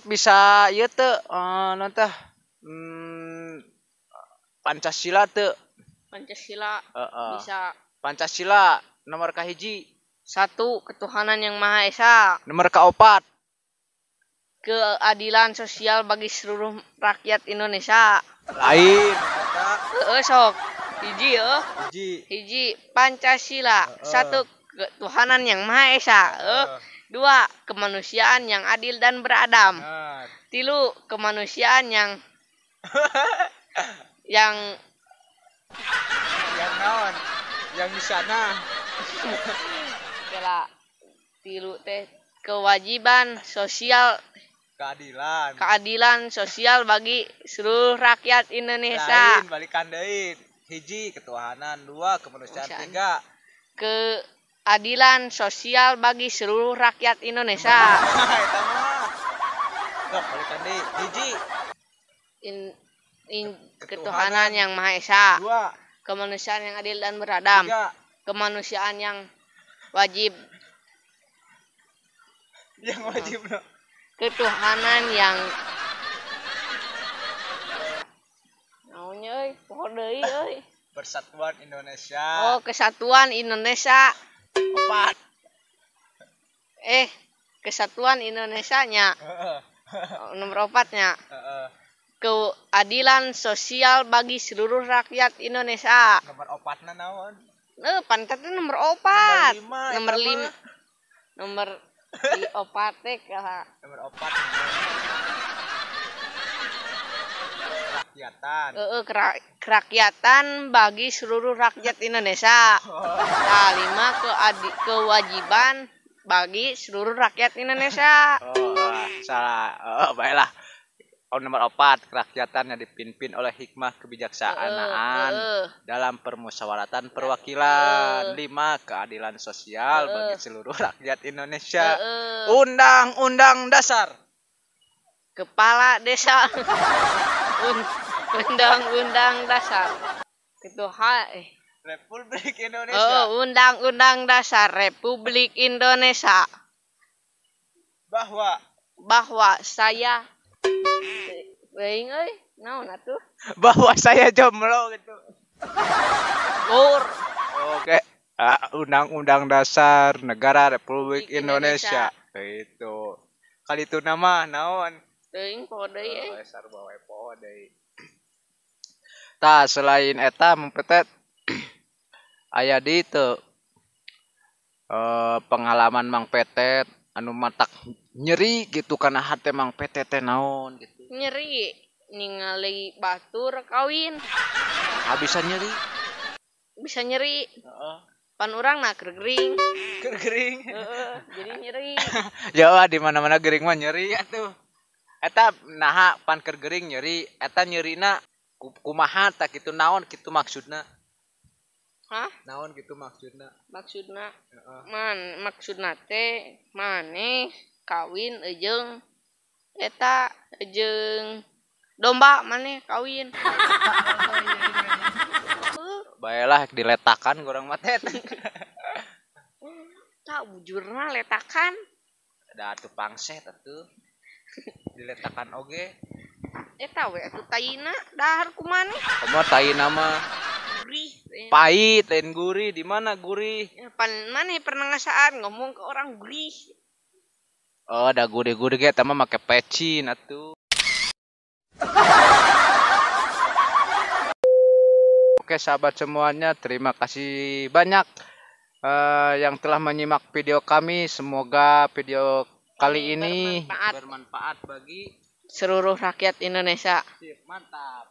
bisa ieu teu naon teh? Pancasila teu? Pancasila bisa. Pancasila nomor kahiji. 1, ketuhanan yang Maha Esa. Nomor kaopat. Keadilan sosial bagi seluruh rakyat Indonesia. Lain. Heeh sok. Hiji heuh. Hiji Pancasila. 1, ketuhanan yang Maha Esa. 2, kemanusiaan yang adil dan beradab. 3, kemanusiaan yang yang naon? Yang di sana. Kela 3 teh kewajiban sosial, keadilan sosial bagi seluruh rakyat Indonesia. Lain balikan deui. 1, ketuhanan, 2, kemanusiaan, 3, keadilan sosial bagi seluruh rakyat Indonesia. Eta mah. Sok balikan deui. 1, ketuhanan yang Maha Esa. 2, kemanusiaan yang adil dan beradab. 3, kemanusiaan yang wajib. Yang wajib no. Ketuhanan yang naonnya euy, poho deui euy. Persatuan Indonesia. Oh, kesatuan Indonesia. 4. Kesatuan Indonesia nya. Nomor 4 nya. Keadilan sosial bagi seluruh rakyat Indonesia. Nomor 4 na naon? Pantat nomor 4. Nomor 5. Nomor 4 teh kaha. Nomor 4. Kerakyatan. Kerakyatan bagi seluruh rakyat Indonesia. Nah, 5, kewajiban bagi seluruh rakyat Indonesia. Oh, salah. Oh, baiklah. Oh, nomor 4, kerakyatan yang dipimpin oleh hikmah kebijaksanaan dalam permusyawaratan perwakilan. 5, keadilan sosial bagi seluruh rakyat Indonesia. Undang-undang dasar. Kepala desa. Undang-undang dasar. Republik Indonesia. Undang-undang dasar Republik Indonesia. Bahwa saya euy, naon atuh? Bahwa saya jomblo gitu. Ur. Oke. Undang-undang dasar Negara Republik Indonesia. Itu. Kali itu nama naon? Teuing poho deui euy. Sarua wae poho deui. Tah, selain eta Mang Petet aya di teu pengalaman Mang Petet anu matak nyeri gitu kana hate Mang Petet teh naon gitu. Nyeri ningali batur kawin. Bisa nyeri. Bisa nyeri. Pan urang na keur gering. Keur gering. Jadi nyeri. Ya di mana-mana gering mah nyeri atuh. Eta naha pan keur gering nyeri, eta nyerina kumaha tah kitu naon kitu maksudna? Hah? Naon kitu maksudna? Maksudna. Man maksudna teh maneh kawin jeung eta jeung domba maneh kawin. Baelah diletakan kurang mah teh. Tak bujurna letakan. Da atuh pangset atuh. Diletakan oge. Eta we atuh taina dahar ku maneh. Komo taina mah gurih. Pahit lain gurih, di mana gurih? Ya, pan maneh pernah ngasaan ngomong ke orang gurih. Oh, da gurih-gurih ge eta mah make pecin atuh. Oke sahabat semuanya, terima kasih banyak yang telah menyimak video kami. Semoga video kali ini Bermanfaat bermanfaat bagi seluruh rakyat Indonesia. Sip, mantap.